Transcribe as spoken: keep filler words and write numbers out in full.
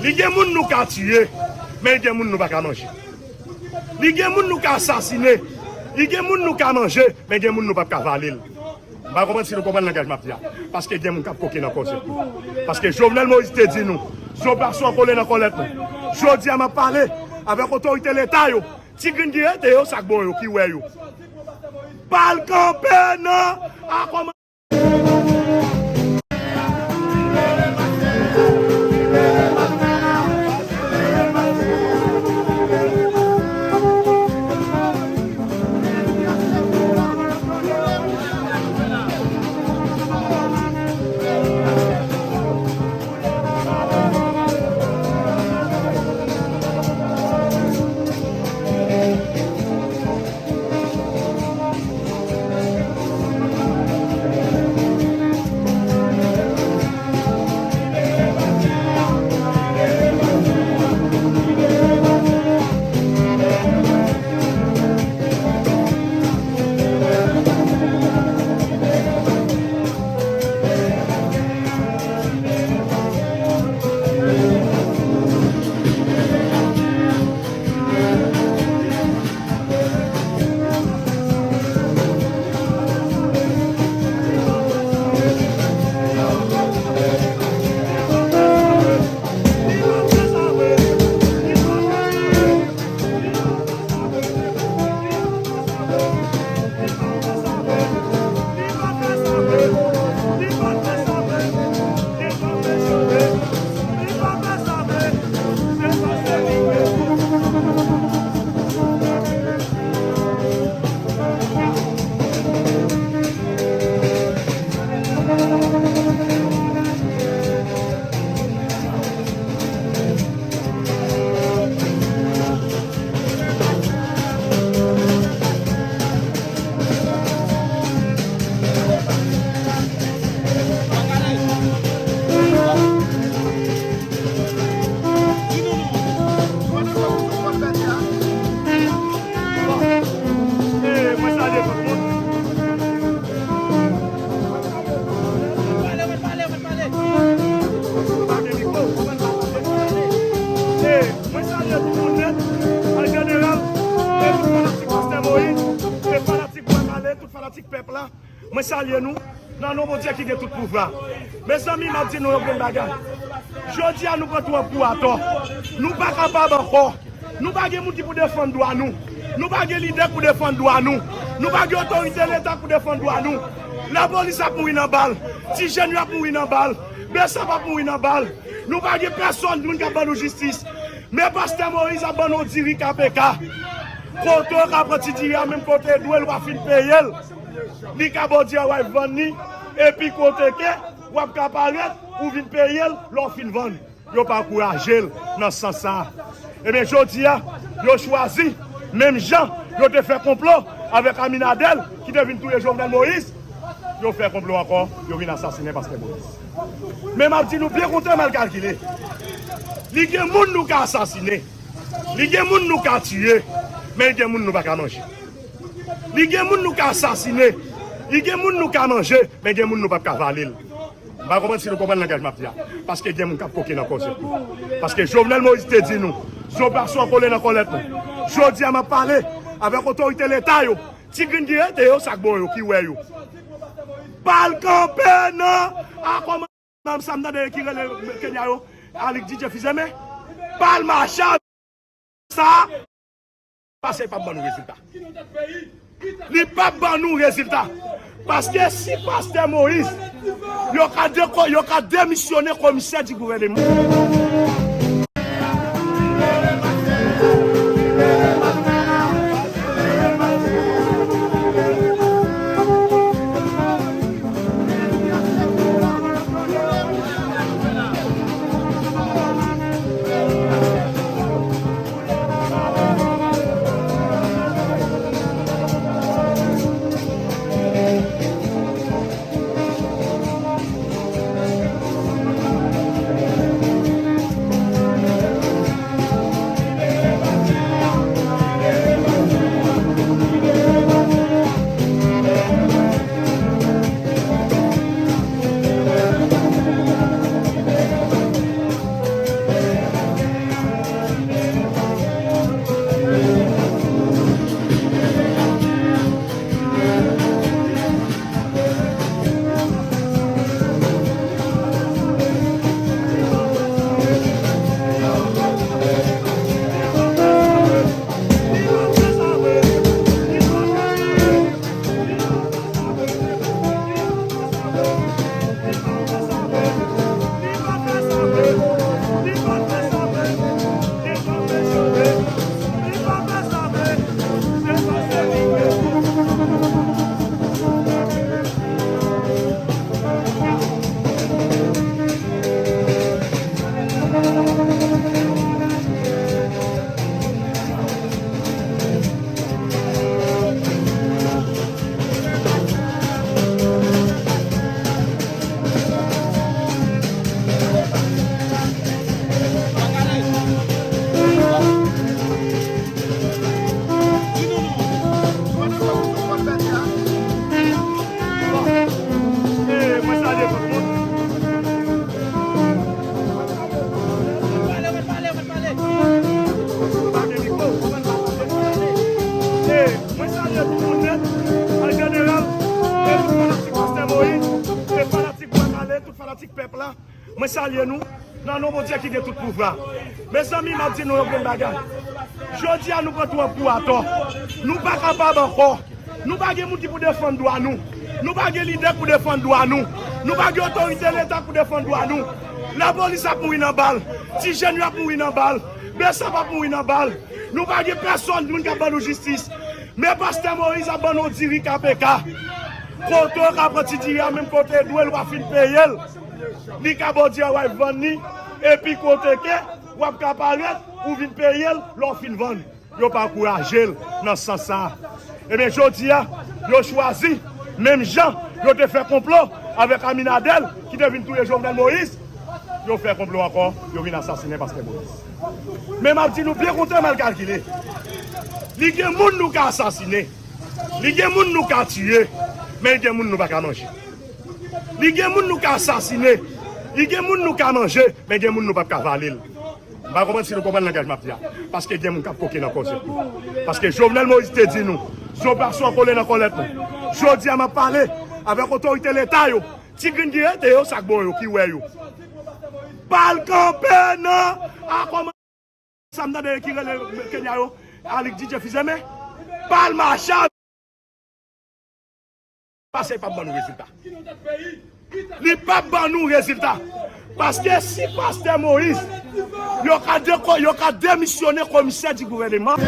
Li gen moun nou ka tiye, men li gen moun nou pa ka manje. Li gen moun nou ka asasine, li gen moun nou ka manje, men gen moun nou p ap ka vale l. M pa konprann si nou konprann langaj m ap di a. Paske gen moun k ap koke nan kòzèt nou. Paske Jovenel Moïse te di nou, zobasyon kole nan kòlèt nou. Jodi a m ap pale avèk otorite Leta yo. Ti grenn ki rete yo, sa k bon yo, ki wè yo. Pa l kanpe nan akòm Mwen salye tout moun nèt, an jeneral, e tout fanatik Pastè Moïse, e fanatik Bwa Kale, tout fanatik pèp la. Mwen salye nou nan non Bondye ki gen tout pouvwa. Mezanmi, m ap di nou yon grenn bagay. Jodi a, nou pran twòp kou atò. Nou pa kapab ankò. Nou pa gen moun ki pou defann dwa nou. Nou pa gen lidè pou defann dwa nou. Nou pa gen otorite Leta pou defann dwa nou. Lapolis ap mouri nan bal. Ti jèn yo ap mouri nan bal. Besap ap mouri nan bal. Nou pa gen pèsòn moun k ap ban nou jistis. Men Pastè Moïse ap ban nou diri K P K. Kote w ka pran ti diri a, menm kote dwe l, w a fin peye l. Li ka ba w diri a, w a vann li. Epi kote ke w ap ka parèt, ou vin peye l, lè w fin vann. Yo pa ankouraje l nan sans sa a. Ebyen, jodi a, yo chwazi, menm jan yo te fè konplo avèk Aminadèl, ki te vin touye Jovenel Moïse, yo fè konplo ankò, yo vin asasinen Pastè Moïse. Men m ap di nou byen, kontrè, mal kalkile. Li gen moun nou ka asasinen, li gen moun nou ka tiye, men li gen moun nou pa ka manje. Li gen moun nou ka asasinen, li gen moun nou ka manje, men gen moun nou p ap ka vale l. M pa konprann si nou konprann langaj m ap di a. Paske gen moun k ap koke nan kòzèt nou. Paske Jovenel Moïse te di nou, zobasyon kole nan kòlèt nou. Jodi a m ap pale avèk otorite Leta yo. Ti grenn ki rete yo, sa k bon yo, ki wè yo. Pa l kanpe nan akòm, sa m tande ki rele Kenya yo, Alix D J Fils-Aimé. Pa l mache sa, paske l p ap ban nou rezilta. Li p ap ban nou rezilta. Paske si Pastè Moïse, yo ka deko-, yo ka demisyone komisè di gouvèneman. Salye nou nan non Bondye ki gen tout pouvwa. Mezanmi, m ap di nou yon grenn bagay. Jodi a, nou pran twòp kou atò. Nou pa kapab ankò. Nou pa gen moun ki pou defann dwa nou. Nou pa gen lidè pou defann dwa nou. Nou pa gen otorite Leta pou defann dwa nou. Lapolis ap mouri nan bal. Ti jèn yo ap mouri nan bal. Besap ap mouri nan bal. Nou pa gen pèsonn moun k ap ban nou jistis. Men pastè Moyiz ap ban nou diri K P K. Kote w ka pran ti diri a, menm kote dwe l, w ap fin peye l. Li ka ba w diri a, w ap vann li. Epi kote ke w ap ka parèt, ou vin peye l, lè w fin vann. Yo pa ankouraje l nan sans sa a. Ebyen, jodi a, yo chwazi, menm jan yo te fè konplo avèk Aminadèl ki te vin touye Jovenel Moïse, yo fè konplo ankò, yo vin asasinen pastè Moïse. Men m ap di nou byen kontan, mal kalkile. Li gen moun nou ka asasinen. Li gen moun nou ka tiye. Men li gen moun nou pa ka manje. Li gen moun nou ka asasinen. Li gen moun nou ka manje. Men gen moun nou p ap ka vale l. M pa konprann si nou konprann langaj m ap di a. Paske gen moun k ap koke nan kòzèt nou. Paske Jovenel Moïse te di nou, zopasyon kole nan kòlèt nou. Jodi a m ap pale avèk otorite Leta yo. Ti grenn ki rete yo, sa k bon yo, ki wè yo. Pa al kanpe nan akò sa m tande ki rele Kenya yo, Alix Didier Fils-Aimé. Pa al mache avè pase p ap ban nou rezilta. Li p ap ban nou rezilta. Paske si pastè Moïse, yo ka, deko, yo ka demisyone komisè di gouvèneman.